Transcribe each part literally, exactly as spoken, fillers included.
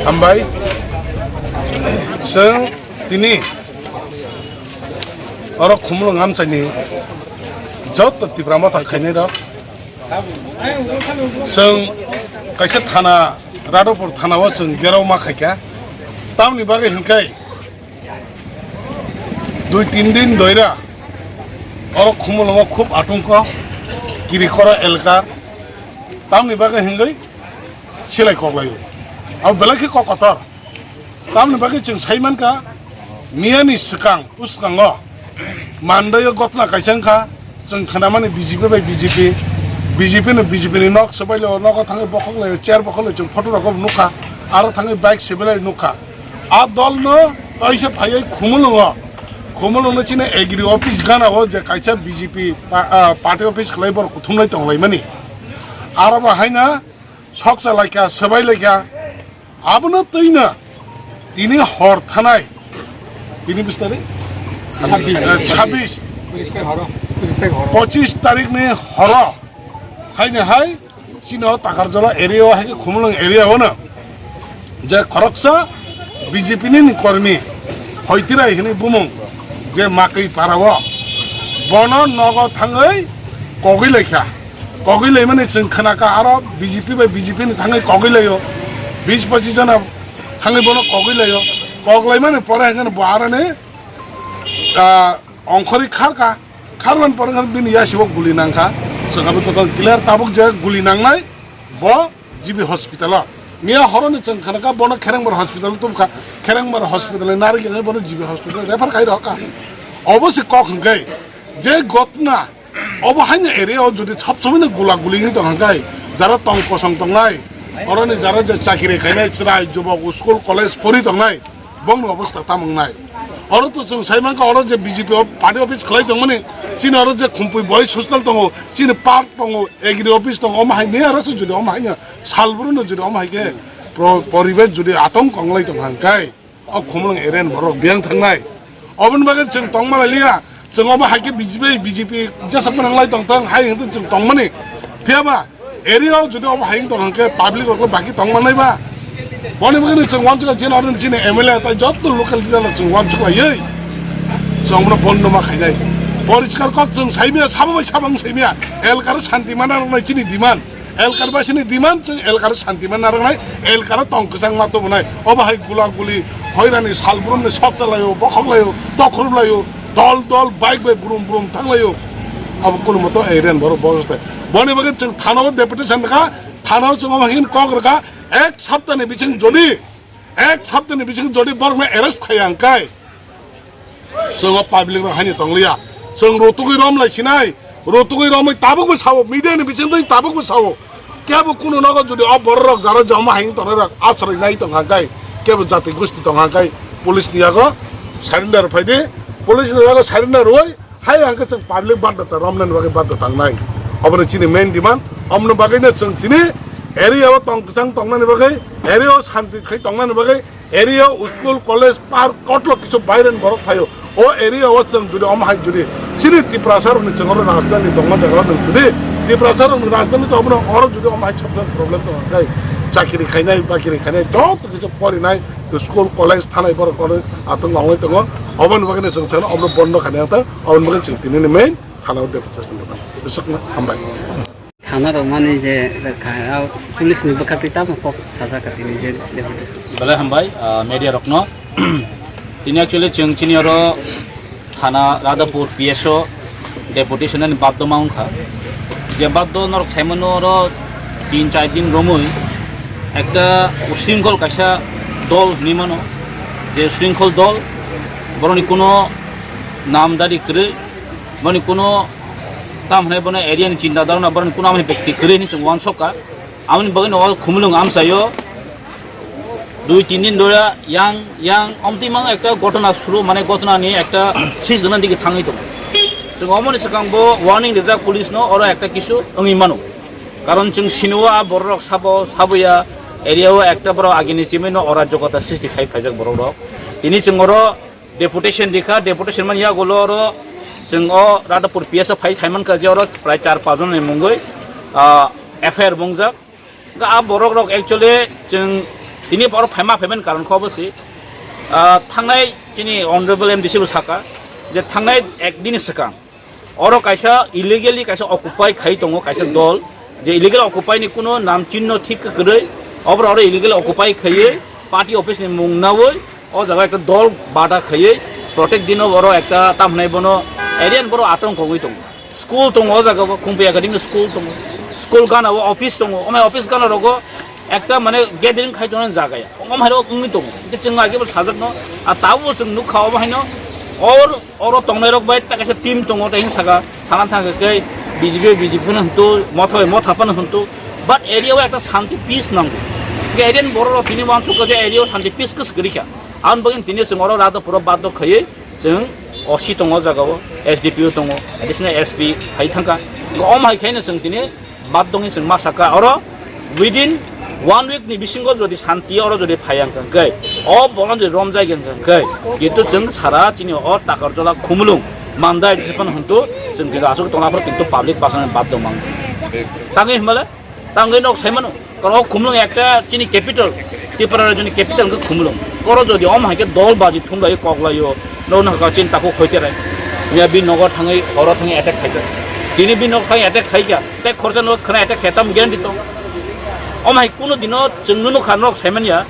Hambai, chwng tini oro Khumulwng amchaini joto Tipra Motha khainai rok, chwng kaisa thana, Radhapur thana o chwng gerao ma khaikha. Tamni bagwi hwnkhe dui tin din doira oro Khumulwngo khub atungko, Kirikora elkar, tamni bagwi hwngwi silai koklaio. Abo belai khe kok kotor. Tamni bagwi chwng sai mankha, miyani swkang, uskango mandaio gotna kaisa wngkha, chwng khnamani B J P bai B J P, B J P no B J P ni nok swbailio, nogo thangwi bokhoklaio, chair bokhoklaio, chwng photo rokbo nukha, aro thangwi bike swbailai nukha. A dol no kaisa phaiwi Khumulwngo, Khumulwng no chini agri office gana o je kaisa B J P pa-, ah, party office khlai borok kuthumlai tonglaimani. Aro bo haino sokcha laikha, swbai laikha. Abono twino tini hor thanai, tini bis tarik? Sabis. Eh, sabis. Pochis tarik horo. Pochis tarik ni horo. Haino hai chini o Takarjala area o hai khe Khumulwng area o no je khoroksa B J P ni ni kormi Hoitirai hwnwi bumung je Makwi para o, bono nogo thangwi kogwi laikha. Kogwi laimani chwng khnakha aro B J P bai B J P ni thangwi kogwi laio. Bis pochis jona thangwi bono kogwi laio. Kok laimani pore hwnkhe bo aroni, ah, ongkhorwi kharkha. Kharmani pore hwnkhe bini yasibo guli nangkha. Chwng abo total clear, tabuk je guli nangnai bo G B hospital o. Miya horoni chwng khanakha bono Kherengbar hospital o tubukha. Kherengbar hospital ni narwk yang bono G B hospital refer khai rokha. Obo se kok hwnkhe je gotna obo haino area o jodi sab somoi no gula guli wngwi tong hwnkhe jara tong kosong tongnai, oroni jara je chakiri khainai chwrai jubok school college pori tongnai, bongni obostha tamo wngnai. Oro to chwng sai mankha, oro je B J P o party office khlai tongmani, chini oro je Khumpui Boys Hostel tongo, chini park tongo, agri office tongo, omo hai ni aro se jodi omo hai no sal bwrwino jodi omo hai khe pro-, poribesh jodi atong konglai tong hwnkhe, o Khumulwng area ni borok biyang thangnai. Oboni bagwi chwng tongma lai liya, chwng omo hai khe B J P, B J P jesa phano wnglai tong thang hai hwnkhe chwng tongmani. Phiya ba area o jodi omo hai wng tong hwnkhe public rok baki tong mannai ba. Boni bagwi chwng wansukha chini oro chini M L A tai jotto local leader rok chwng wansuk laiwi chwng bono bondo ma khainai. Poriskar kok chwng saimya, sabo bai sabo wng saimya, elkar santi mana rok nai chini demand. Elkar basini demand chwng elkar santi man narwknai, elkar tong kwchang ma tubunai. Obo hai gula guli hoirani salbrumni sok chalaio, bokhok laio, tokhrup laio, dol dol bike bai brum brum thang laio. Abo kunu moto area ni borok bosostai. Boni bagwi chwng thana o deputation rwkha, thana o chwng omo hin kok rwkha, ek saptani bising jodi, ek saptani bising jodi borokno arrest khaiya hwnkhe, chwng o public rok haino tongliya. Chwng rutugwi rom lai sinai. Rutugwi romwi tabukbo sao, media ni bisingtwi tabukbo sao. Kebo kunu nogo jodi o borok rok jara jama hai tongnai rok asroi nai tong hwnkhe, kebo jati gosti tong hwnkhe, police ni yago surrender phaidi. Police ni yago surrender rwui hai hwnkhe chwng public badda ta romnani bagwi badda tangnai. Obono chini main demand. Omoni bagwino chwng tini area o tong kwchang tongnani bagwi, area o santi khai tongnani bagwi, area o school, college, park, kotlo kisu baireni borok phaio. O area o chwng jodi omo hai jodi chini Tiprasa rokni chwng oro rajdhani tongma jaga o nwng jodi Tiprasa rokni rajdhani tongma oro jodi omo hai chapter problem tong khe chakiri khainai, bakiri khainai, joto kisu porinai, school, college thanai borok oro atwng ongwi tongo. Oboni bagwi chwng chwng omo bondo khainai ta, oboni bagwi chwng tini ni main thana o deputation rwkha. Biswkno hambai. Thana rok mani je rwkha, ah, police ni bwkha twi tamo kok sajak ka tini je deputation. Belai hambai, ah, media rokno. Tini actually chwng chini oro thana Radhapur P S O deputation ni baddo ma wngkha. Je baddo norok saimano oro tin char din romwi ekta usringkhol kaisa dol hinwi mano. Je usringkhol dol boroni kuno namdari kwrwi, boroni kuno tam hwnai bono area ni chinta dharana boroni kuno amoni bekti kwrwi hinwi chwng uansukha. Amoni bagwi no o Khumulwng amchaio dui tin din dhora yang yang omtwi mang ekta ghotona suru mane ghotona ni ekta sis gwnang digi thangwi tongo. Chwng omoni swkang bo warning rijak police no oro ekta kisu wngwi mano. Karon chwng sinio a borok rok sabo saboya area o ekta borok agini chimino ora jogota sisti khai phaijak borok rok. Tini chwng oro deputation rikha, deputation man yagulo oro chwng o Radhapur P S o phai saimankha je oro prai char pach jon ni mungwi, ah, F I R bungjak. Ga a borok rok actually chwng Tini oro phaima phaimani karon khe obo se, ah, thangnai chini honorable M D C bo saka je thangnai ek din swkang oro kaisa illegally kaisa occupy khai tongo kaisa dol, je illegal occupy ni kuno nam chinno thik kwrwi, obo oro illegal occupy khaiwi party office ni mung nawi o jaga ekta dol bada khaiwi protect dino oro ekta tamhnai bono area ni borok atong kogwi tongo. School tongo o jaga o, Khumpi Academy school tongo. School gana o office tongo. Omai office gana rogo ekta mane gathering khai tongo jaga ya. Omai rok wngwi tongo. Hingke chwng age bo sajak no. A tabo chwng nukha obo haino. Or, oro tongnai rok bai ta kaisa team tongo, ta hin saka. Sana thang ke B J P, B J P no huntu, motha, motha pan huntu. But area o ekta shanti peace nango. Hingke area ni borok rok tini wansuk je area o shanti peace kwswk kwrwi kha. Ang bagwi tini chwng oro rada pura baddo khaiwi chwng O C tongo o jaga o, S D P O tongo, additional S P hai thangkha. Om hai khaino chwng tini bad dongwi chwng ma sakha oro within one week ni bisingo jodi shanti oro jodi phai ang khe o bono jodi rom jai ang khe kintu chwng sara chini o Takarjola Khumulwng Mandai jephano huntu chwng kintu aswk tongna phor kintu public basana bad dong mang. Tangwi himale Tangwi nok saimano, koro Khumulwng ekta chini capital, Tripura rajyoni capital khe Khumulwng. Koro jodi om hai khe dol baji thumlai koklaio, no no ka chin tako khoiterai. Ya bi nogo thangwi, oro thangwi attack khaijak. Tini bi nok thangwi attack khaikha, tei khorsa no khana attack khetam guarantee to. Om hai kuno dino chwng no kha nok saimanya,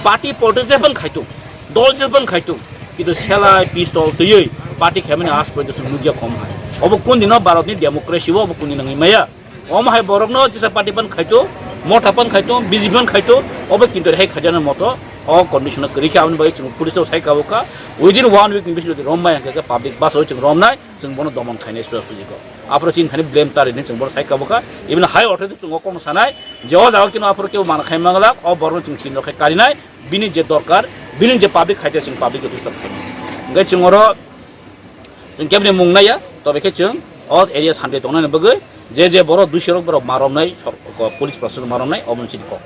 party politics jephang khaitung, dol jephang khaitung. Kintu selai pistol twiwi party khaimani as poito chwng nukya khom hai. Obo kun dino Bharatni democracy o obo kun dino wngwi maya. Omo hai borokno jesa party pan khaito, motha pan khaito, B J P pan khaito, obo kintu hai khaijana moto o condition kwrwi khe aboni bagwi chwng police rok sai kabo kha. Within one week ni bisingo jodi rom maya hwnkhe public bus o chwng romnai, chwng bono domon khainai suja suji kok. Aphuru chini thani blame ta rini chwng bono sai kabo kha. Even high authority chwng o kokno sanai je o jaga kino aphuru kebo mana khai manglak, o borokno chwng chini rok khai karinai, bini je dorkar, bini je public khaite chwng public jotto khainai. Hwnkhe chwng oro Chwng keboni mung naiya, tobe khe chwng o area sante tongnani bagwi je je borok dui sorok borok ma romnai, sor-, ko-, police proshashan ma romnai, obo chini kok.